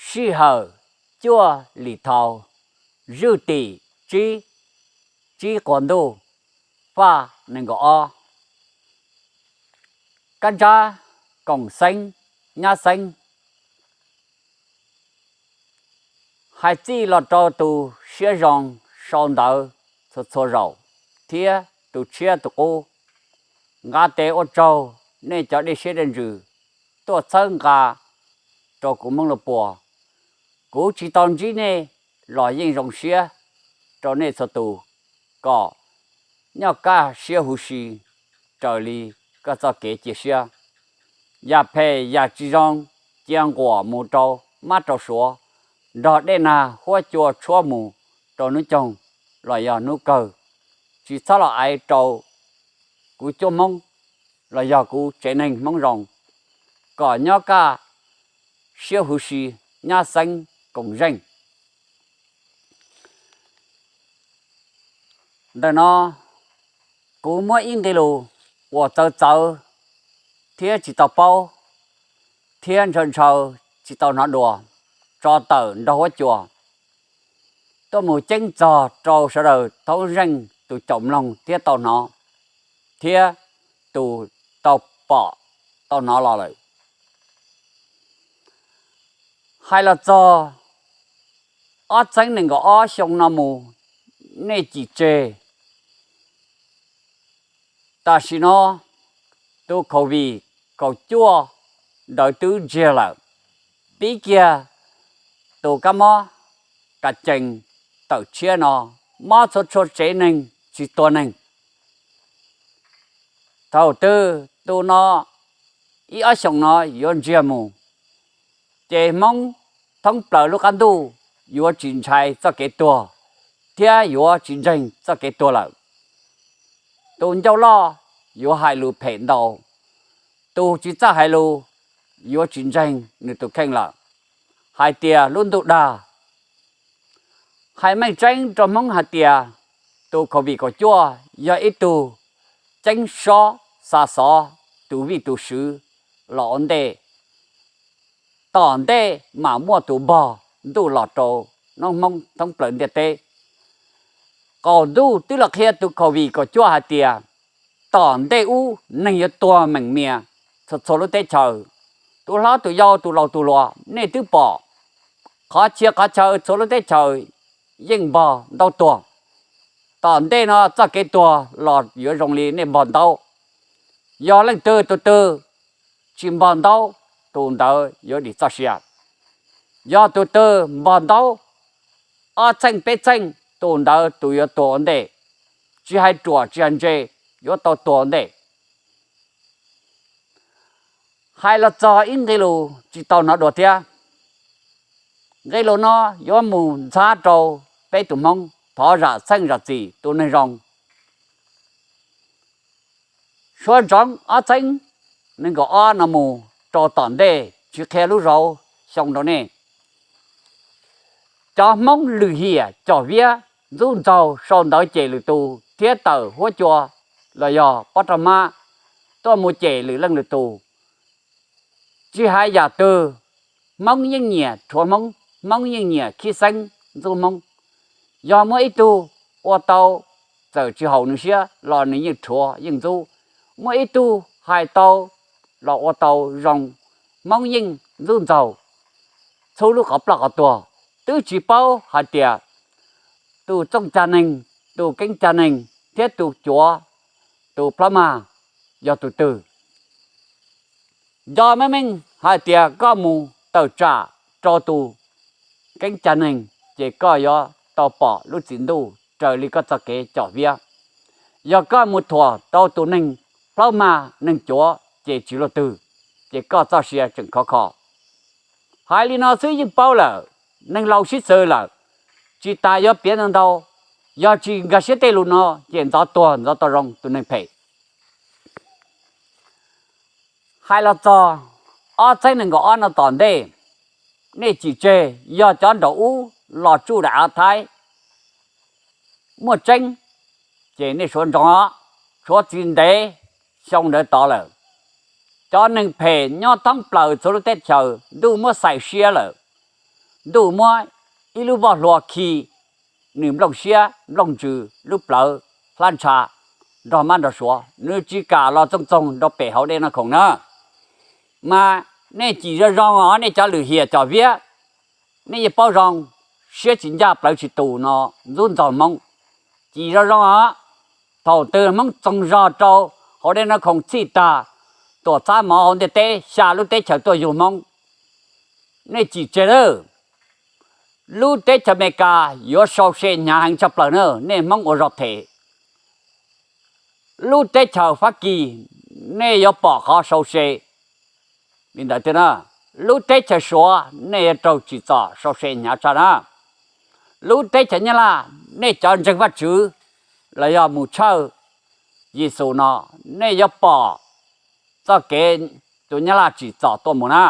Sij hawm cuaj lim thaus, zwj tim tsib, tsib quas ntuj, faj nees nkaum ob, kab ntsab koom xeeb, nyab xeeb. Hais txij los rau tus siab zoo sau ntawv txhua txhua zaus, thiab tus tshiab tus qub, nqa tes ua tsaug nej cov dej siab dej ntsws tuaj txhawb nqa rau kuv Hmoob Lauj Puas. Kuv tsis tau ntsib nej los yeej zoo siab rau nej txhua tus, kom nyob kaj siab huv si raws li koj txoj kev cia siab. Yam phem yam tsis zoo cia nquam mus rau mab rau suav, nrog dej nag huab cua tshuab mus rau hnub coog los yog hnub kawg. Tsis txhob los aiv rau kuv cuab Hmoob los yog kuv tsev neeg Hmoob zoo, kom nyob kaj siab huv si, nyab xeeb koom zeej. Ntawm no kuv muab ib nqe lus uas txawv txawv thiab tsis tau paub thiab ntshaw ntshaw tsis tau hnov dua tso tawm nrog huab cua tuaj mus ceeb txog rau sawv daws thoob zeej tus caum mloog thiab tau hnov thiab tus tau pom tau hnov los lawm. Hais los txog ob txhiab nees nkaum ob xyoo no mus, nej cim tseg. Tam sim no tus COVID kaum cuaj ntawd twb ntsiag lawm, pib kiag tus kab mob kas cees tawm tshiab no mob txhua txhua tsev neeg tsis tuag neeg. Thaum twg tus no ib ob xyoos no yuav ntsiag mus, ces Hmoob thoob plaws lub qab ntuj yuav tsis ntshai txoj kev tuag thiab yuav tsis ntseeg txoj kev tuag lawm. Tus ncauj loj yuav hais lus phem ntau, tus tsis txawj hais lus yuav tsis ntseeg nws tus kheej lawm, hais tias lub ntuj dag. Hais meej tseeb rau Hmoob hais tias tus COVID kaum cuaj yog ib tug ceeb sob xa xov tus vij tus swv los ua ntej. Tom ntej mam muaj tus npog ntuj los rau noob Hmoob thoob plaws ntiaj teb. Qaum ntuj twb los qhia tus COVID kaum cuaj hais tias tom ntej ub neeg yuav tuag meem mias txhua txhua lub teb chaws. Tus hlob tus yau tus laus tus hluas nej twb pom, qhov txhia qhov chaw txhua lub teb chaws yeej npog ntaub tuag. Tom ntej no txoj kev tuag los yuav zoo li nej npog ntaub. Yog leej twg tus twg tsis npog ntaub, tus ntawd yuav dim txoj sia. Yog tus twg npog ntaub ob txheej peb txheej, tus ntawd tus yuav tuag ua ntej, tsis hais ruam tsis hais ntse, yuav tau tuag ua ntej. Hais los txog ib nqe lus tsis tau hnov dua thiab. Nqe lus no yuav mus ntxhab rau peb tus Hmoob thov zam txheej zam txim tus neeg zoo. Suav ntsoov ob txheeb nees nkaum ob no mus rau tom ntej tsis qhia lub zauv xyoo rau nej. Cov Hmoob lwm hiam com viab ntxub ntxaug sau ntawv cem lwm tus thiab tawm huab cua los yog pob rog hmab tuaj mus cem lwm leej lwm tus. Tsis hais yam twg, Hmoob yeej nyiam rhuav Hmoob, Hmoob yeej nyiam khib xeeb ntxub Hmoob. Yog muaj ib tug ua tau, txawm tsis haum nws siab los nws yeej rhuav yeej ntxub. Muaj ib tug hais tau los ua tau zoo, Hmoob yeej ntxub ntxaug txhub lub qhov ploj qhov tuag. Twb tsis paub hais tias tus txooj cag neeg, tus keeb cag neeg thiab tus cuav, tus plab mag yog tus twg. Nco meej meej hais tias koj mus tawm tsam rau tus keeb cag neeg, ces koj yuav tau pom lub txim ntuj raws li koj txoj kev com viab. Yog koj mus thuam rau tus neeg plab mag neeg cuav ces tsis luaj twg, ces koj txoj sia tseem khov kho. Hais li no xwb yeej paub lawm, neeg laus sib xws lawm, tsis tas yuav piav ntau ntau, yog tsis nkag siab tej lus no ces ntxov tuag ntxov tau zoo tus neeg phem. Hais los txog ob txheeb nees nkaum ob no tom ntej, nej cim tseg, yog cov nraum ub los tsuj daim av Thaib muaj tseeb, ces nej suav ntsoov, suav txij ntev xyoo ntawd tod lawm. Cov neeg phem nyob thoob plaws txhua lub teb chaws ntuj muab xais siab lawm. ntuj muab ib lub voj hlua khi nws nplooj siab nplooj ntsws lub plawv hlab ntsha nrog mab nrog suav, nws tsis kam los txoog txoog rau pem hauv dej noj khoom na. Mas nej cim zoo zoo os, nej cov lwm hiam cov viab, nej yeej paub zoo, siab tsis ncaj plawv tsis tus no ntxub ntxaug Hmoob. Cim zoo zoo os, thaum twg Hmoob txoog zog rau hauv dej noj khoom txhij tag, tuam txhab mov hauv ntiaj teb xya lub teb chaws tuaj yug Hmoob, nej cim tseg lawm. Lub teb chaws Amelikas yuav sau se hnyav heev tshaj plaws na, nej Hmoob ua zog them. Lub teb chaws Fab Kis nej yuav pom qhov sau se li ntawd tiag na. Lub teb chaws Suav nej yuav raug tsim txom sau se hnyav tshaj na. Lub teb chaws Nyab Laj nej cov ntseeg Vajtswv los yog mus tshawj Yexus no, nej yuav pom txoj kev tus Nyab Laj tsim txom tuaj mus na.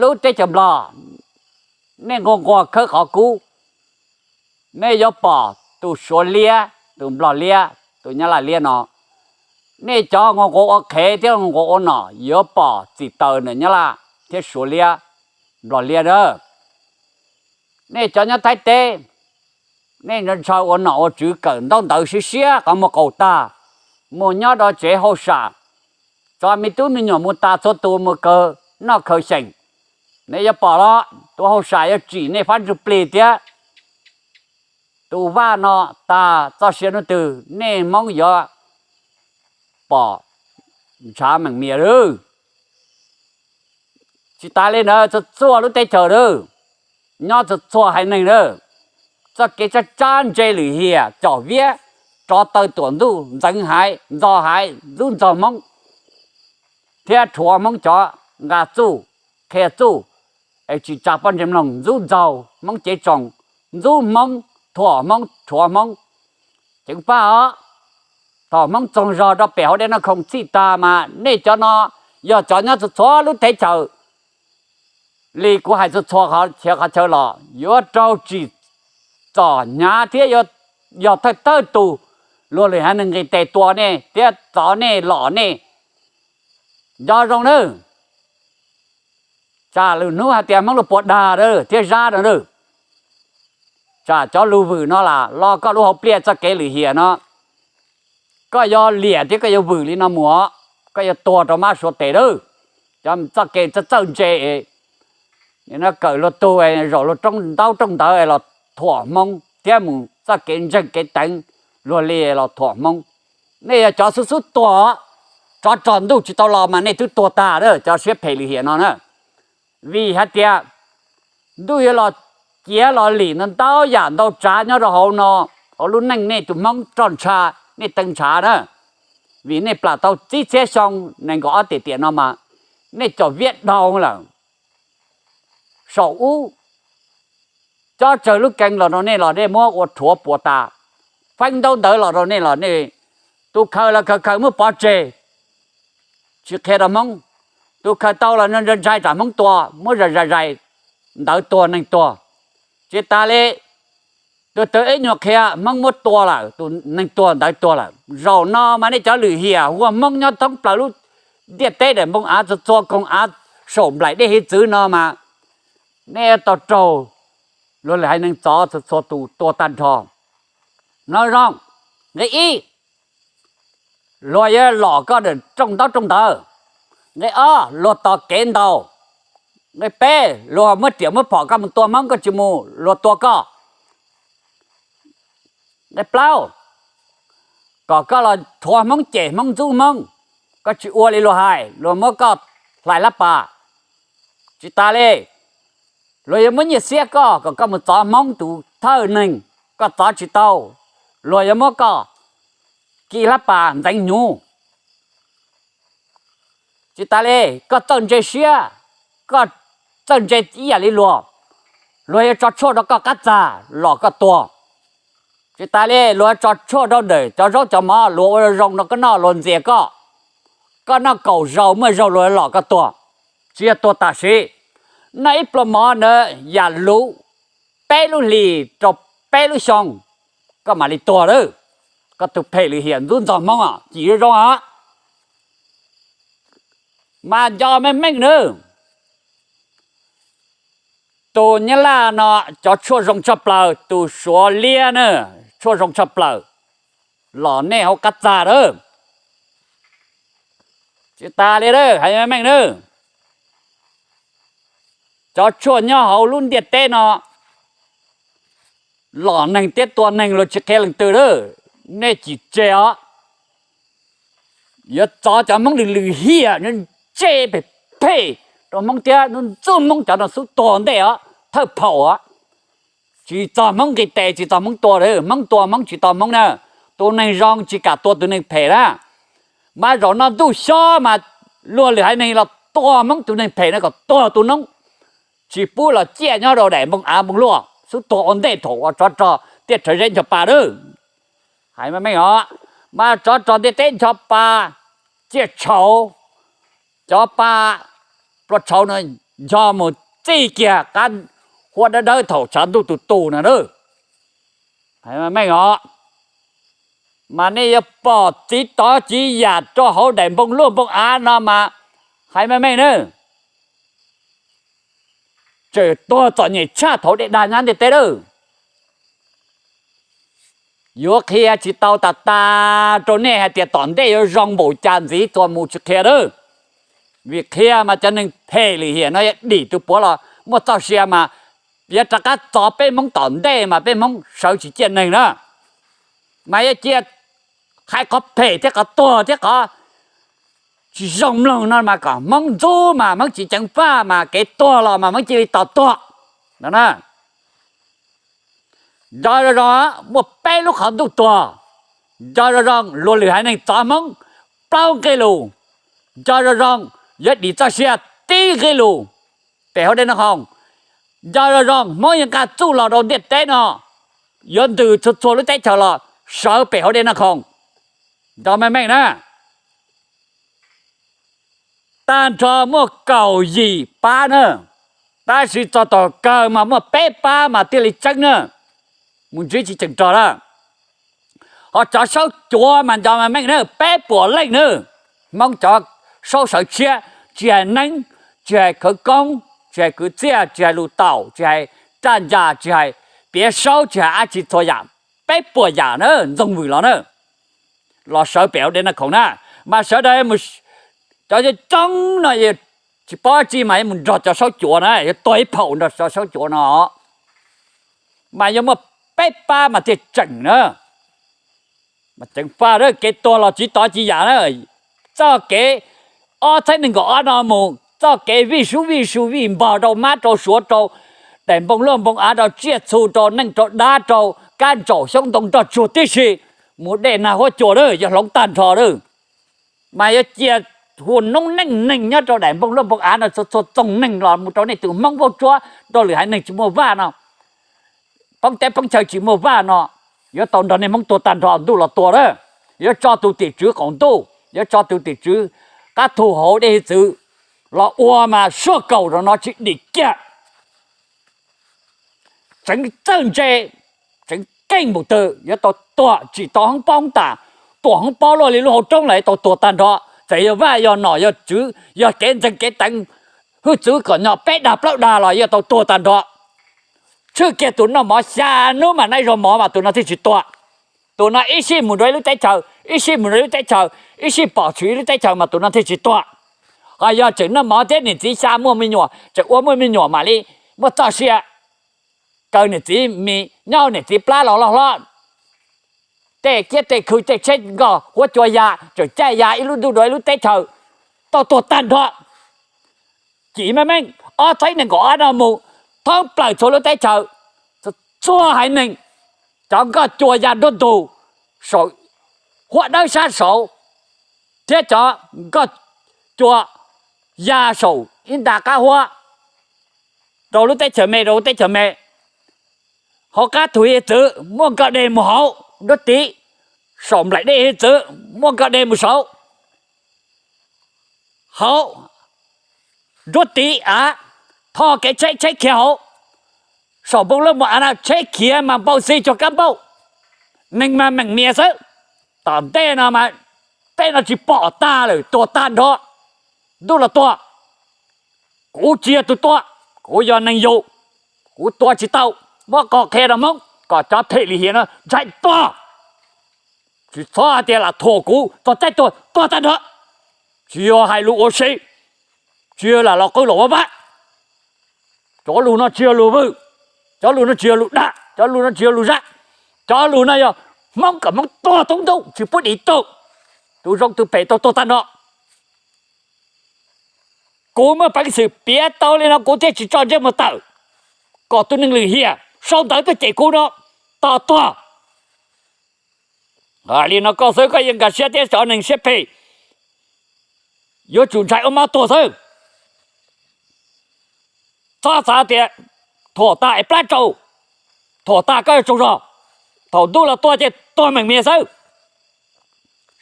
Lub teb chaws Nplog nej nquag nquag khawb qhov kub, nej yuav pom tus Suav liab, tus Nplog liab, tus Nyab Laj liab no. Nej cov nquag nquag ua qhev thiab nquag nquag ua nom yuav pom txim taws ntawm Nyab Laj thiab Suav liab, Nplog liab na. Nej cov nyob Thaib teb, nej ntshaw ua nom ua tswv kawm ntaub ntawv siab siab qhov muag qaus tag, mus nyob rau tsev hauj sam, tso me tub me nyuam mus tas txhua tus mus kawg noj khaws xyeem. Nej yuav pom los tus hauj sam yuav tsim nej fab ntsuj plig thiab. Tus vaj no tag txoj sia hnub twg nej Hmoob yuav pom ntshav meem mias lawm. Tsis tas li ntawd, txhua txhua lub teb chaws lawm, nyob txhua txhua haiv neeg lawm, txoj kev tsab tsab ntse lwm hiam com viab, rov taw tuam ntuj ntxeev haiv ntxo haiv ntxub ntxaug Hmoob thiab rhuav Hmoob cov nqa txuj, qhia txuj, es tsis tsa pob ntseg mloog ntxub ntxaug Hmoob cev tsoos, ntxub Hmoob, thuam Hmoob, rhuav Hmoob. Ceev faj os, thaum Hmoob txoog zog rau pem hauv dej noj khoom txhij tag mas nej cov no yog cov nyob txhua txhua lub teb chaws li kuv hais txhua txhua qhov chaw los yuav raug tsim txom hnyav thiab yog thawj thawj tus luag lwm haiv neeg nqis tes tua nej thiab txov nej lom nej. Nco zoo nawb, tsam lwm hnub hais tias Hmoob lub puas dag thiab zab no, tsam cov lus vwm no los koj lub hauv pliaj txoj kev lwm hiam no, koj yuav liam thiab koj yuav vwm li no mus, koj yuav tuag rau mab suav tes lawm. Cov txoj kev txawj txawj ntse, kawm luag tug, zaum luag rooj ntaub rooj ntawv los thuam Hmoob thiab mus txoj kev ntseeg kev teev luag li los thuam Hmoob. Nej yog cov xub xub tuag, tsov rog ntuj tsis tau los mas nej twb tuag tag a, cov siab phem lwm hiam no na. Vim hais tias ntuj yuav los ciav los lim ntau ntau yam ntau tsav nyob rau hauv no, hauv lub neej nej tus Hmoob roj ntsha, nej teev ntshav na. Vim nej plam tau txib txhiab xyoo nees nkaum ob tiam tiam no mas nej com viab dhau lawm. Saum ub, cob tsawg lub keeb los rau nej los nej muab ua rhuav puas tas, feeb ntaub ntawv los rau nej los nej, tus khaws los khaws khaws muab pov tseg, tsis qhia rau Hmoob. Tus khaws tau los ntshai tsam Hmoob tua, muab zais zais zais, ntawv tuag neeg tuag. Tsis tas li, tus twg ib nyuag qhia Hmoob muab tua lawm, tus neeg tuag ntawv tuag lawm. Zaum no mas nej cov lwm hiam hu ua Hmoob nyob thoob plaws lub ntiaj teb daim npoo av txhua txhua koog av saum nplaim dej hiav txwv no mas nej tau raug luag lwm haiv neeg txov txhua txhua tus tua tag nrho. Mloog zoo, nqe ib, luag yuav lom koj rooj ntaub rooj ntawv. Nqe ob, luag tos kev ntaus. Nqe peb, luag muab riam muab phom koj mus tua Hmoob koj tsis mus luag tua koj. Nqe plaub, kom koj los rhuav Hmoob cem Hmoob ntxub Hmoob, koj tsis ua li luag hais luag muab koj hlais lab pas. Tsis tas li, luag yuav muab nyiaj xiab koj kom koj mus txov Hmoob tus thawj neeg, koj txov tsis tau, luag yuav muab koj kis hlab pas ntxeev hnyuv. Tsis tas li, koj txawj ntse siab, koj txawj ntse ib yam li luag, luag yuav tso tshuaj rau koj qab txag lom koj tuag. Tsis tas li, luag yuav tso tshuaj rau ntawm cov zaub cov mov luag ua zoo rau koj noj luag ntxias koj. Koj noj kaum zaus muaj zaus luag lom koj tuag, tsis yog tuag tam sim. Noj ib pluag mov ntawd yam luv peb lub hlis rau peb lub xyoo, koj mam li tuag lawm. Koj tus phem lwm hiam ntxub ntxaug Hmoob, cim zoo zoo os. Mas nco meej meej nawb. Tus Nyab Laj no cov tshuaj zoo tshaj plaws, tus Suav liab na, tshuaj zoo tshaj plaws, los nej hauv qab txag lawm. Tsis tas li lawm, hais meej na, cov tshuaj nyob hauv lub ntiaj teb no los neeg thiab tua neeg los tsis qhia leej twg lawm, nej cim tseg os. Yuav txov cov Hmoob lwm lwm hiam, ntsej phem phem rau Hmoob thiab ntxub Hmoob cov no xub tuag ntej os, thawj phaum os. Tsis txog Hmoob nqis tes, tsis txog Hmoob tua, Hmoob tua Hmoob, tsis txog Hmoob na. Tus neeg zoo tsis kam tua tus neeg phem na. Mas zaum no ntuj xyob mas luag lwm haiv neeg los tua Hmoob tus neeg phem no kom tuag tu noob, tsis pub los ciaj nyob rau daim npoo av npoo luaj, xub tuag ua ntej thaum uas tsov rog tiaj rhawv zeb ncho pa lawm. Hais meej os, mas tsov rog ntiaj teb ncho pa, ciaj tshauv, cov pa plua tshauv no ncho mus txij kiag qab huab dawb dawb thaum tshav ntuj tus tus no lawm. Hais meej os, mas nej yuav pom txiv tov txiv yam rau hauv daim npoo luaj npoo av no mas, hais meej meej na, tseem tuag txom nyem tshaj thaum dej dag nyab ntiaj teb lawm. Yuav qhia tsis tau tas tas rau nej hais tias tom ntej yuav zoo npaum cas ntxiv txuas mus tsis qhia lawm. Vim qhia mas cov neeg phem lwm hiam no yuav dim tus puav los muaj txoj sia mas yuav rov qab txov peb Hmoob tom ntej mas peb Hmoob sawv tsis ciaj neeg na. Mas yuav cia hais qhov phem thiab qhov tuag thiab qhov tsis zoo mloog no mas kom Hmoob ntxub mas Hmoob tsis ceev faj mas kev tuag los mas Hmoob cia li tos tuag no na. Nco zoo zoo, muaj peb lub qhov ntuj tuag. Nco zoo zoo, luag lwm haiv neeg txov Hmoob plaub nqe lus. Nco zoo zoo, yuav dim txoj sia tib nqe lus. Pem hauv dej Naj Khoom, nco zoo zoo, Hmoob yuav nqa txuj los rau ntiaj teb no, yuav ntws txhua txhua lub teb chaws los sawv pem hauv dej Naj Khoom. Nco meej meej na. Tag nrho muaj kaum yim pab na, tab sis txog tom kawg mas muaj peb pab mas thiaj li tseeb na. Mus ntsib tsis tseem rog lawm. Ho cov saub cuav mas nco meej meej na, peb puas leej na. Hmoob cov saub sawv tshiab, tsis hais neeb, tsis hais khawv koob, tsis hais kwv txiaj, tsis hais lus taum, tsis hais raj ncas, tsis hais piav saub, tsis hais dab tsi txhua yam, peb puas yam na, ntxoog vwm los na, los sawv pem hauv dej Naj Khoom na. Mas sawv daws, cov coob coob no tsis paub dab tsi mas yuav mus nrog cov saub cuav na, yuav tuag ib phaum nrog cov saub cuav no. Mas yuav muaj peb pab mas thiaj tseem na. Mas ceev faj, kev tuag los tsis tov tsis yam na. Txoj kev ob txhiab nees nkaum ob no mus, txoj kev vij sub vij sub vij npog rau mab rau suav rau daim npoo luaj npoo av rau tsiaj txhu rau neej rau dab rau kab ntsaum xyoob ntoo nroj tsuag tib si, mus dej nag huab cua lawm, yuav hloov tag nrho lawm. Mas yuav cia hu noob neej neeg nyob rau daim npoo luaj npoo av no txhua txhua txoog neeg los mus rau nej tus Hmoob vaub tsuab rau lwm haiv neeg tsis muaj vaj no, poob teb poob chaw tsis muaj vaj no, yuav tau nrog nej Hmoob tuag tag nrho ntuj los tua lawm. Yuav tso tus tim tswv qaum ntuj, yuav tso tus tim tswv qab thu hauv dej hiav txwv los ua mas suab kaum rau no tsis dim kiag. Tseev txawj ntse, tseev keej npaum twg yuav tau tuag, tsim tau hoob pob hoob tam, tuam hoob pob luaj li lub hauv roob los yuav tau tuag tag nrho. Txawm yog vaj yog nom yog tswv, yog kev ntseeg kev teev, hwj txwv kom nyom peb dag plaub dag los yuav tau tuag tag nrho. Tshwj kiag tus noj mov xya hnub mas noj ib zaug mov mas tus no thiaj tsis tuag. Tus no ib sij mus rau ib lub teb chaws, ib sij mus rau ib lub teb chaws, ib sij pom tshwm ib lub teb chaws mas tus no thiaj tsis tuag. Ho yog tseem noj mov thiab niam txiv xya muaj me nyuam, tseem ua muaj me nyuam mam li muaj txoj sia kaw niam txiv mis, nyob niam txiv plab los loj hlob, tej kiab tej khw tej tsheb nkoj huab cua ya, tseem caij ya ib lub ntuj dua ib lub teb chaws, tau tuag tag nrho. Cim meej meej, ob txhiab nees nkaum ob no mus, thoob plaws txhua lub teb chaws, txhua haiv neeg, cov nkoj cua ya nruab ntug saum huab dawb sab saud, thiab cov nkoj cua ya saum ib nta qab huab, rau lub teb chaws me rau lub teb chaws me. Hauv qab thu hiav txwv muaj nkoj deg mus hauv nruab tiv, saum nplaim dej hiav txwv muaj nkoj deg mus saud. Hauv nruab tiv av, tho kev tsheb, tsheb khiav hauv. Saum npoo luaj npoo av no tsheb khiav mas npau xi cuag kab npauj. Neeg mas meem mias xwb. Tom ntej no mas tej no tsis pom tag lawm, tuag tag nrho. Ntuj los tuag, kuv tsis yog tus tuag, kuv yog neeg yug. Kuv tua tsis tau, muab qhov qhia rau Hmoob kom cov phem lim hiam no ntshai tuag. Tsis txhob hais tias lam thuam kuv, txog caij tuag tuag tag nrho. Tsis yog hais lus ua si, tsis yog lam los qw los ua vab. Cov lus no tsis yog lus vwm, cov lus no tsis yog lus dag, cov lus no tsis yog lus zaj. Cov lus no yog Hmoob kom Hmoob tuag thoob ntuj tsis pub dim tug, tus zoo tus phem tau tuag tag nrho. Kuv muaj peev xwm piav tau li no kuv thiaj tsis tso ntsej muag tawm, kom tus neeg lim hiam sau ntawv tuaj cem kuv no tos tuag. Hais li no koj xwb koj yeej nkag siab thiab, cov neeg siab phem yuav tsum ntshai ua mob tuag xwb. Txhob xav tias thuam tas es plab tsau, thuam tas koj yuav tsaug zog. Thaum ntuj los tuag ces tuag meem mias xwb,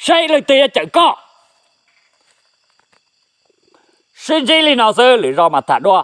saib leej twg yuav cawm koj. Sib ntsib li no xwb, lwm zaus mas tham dua.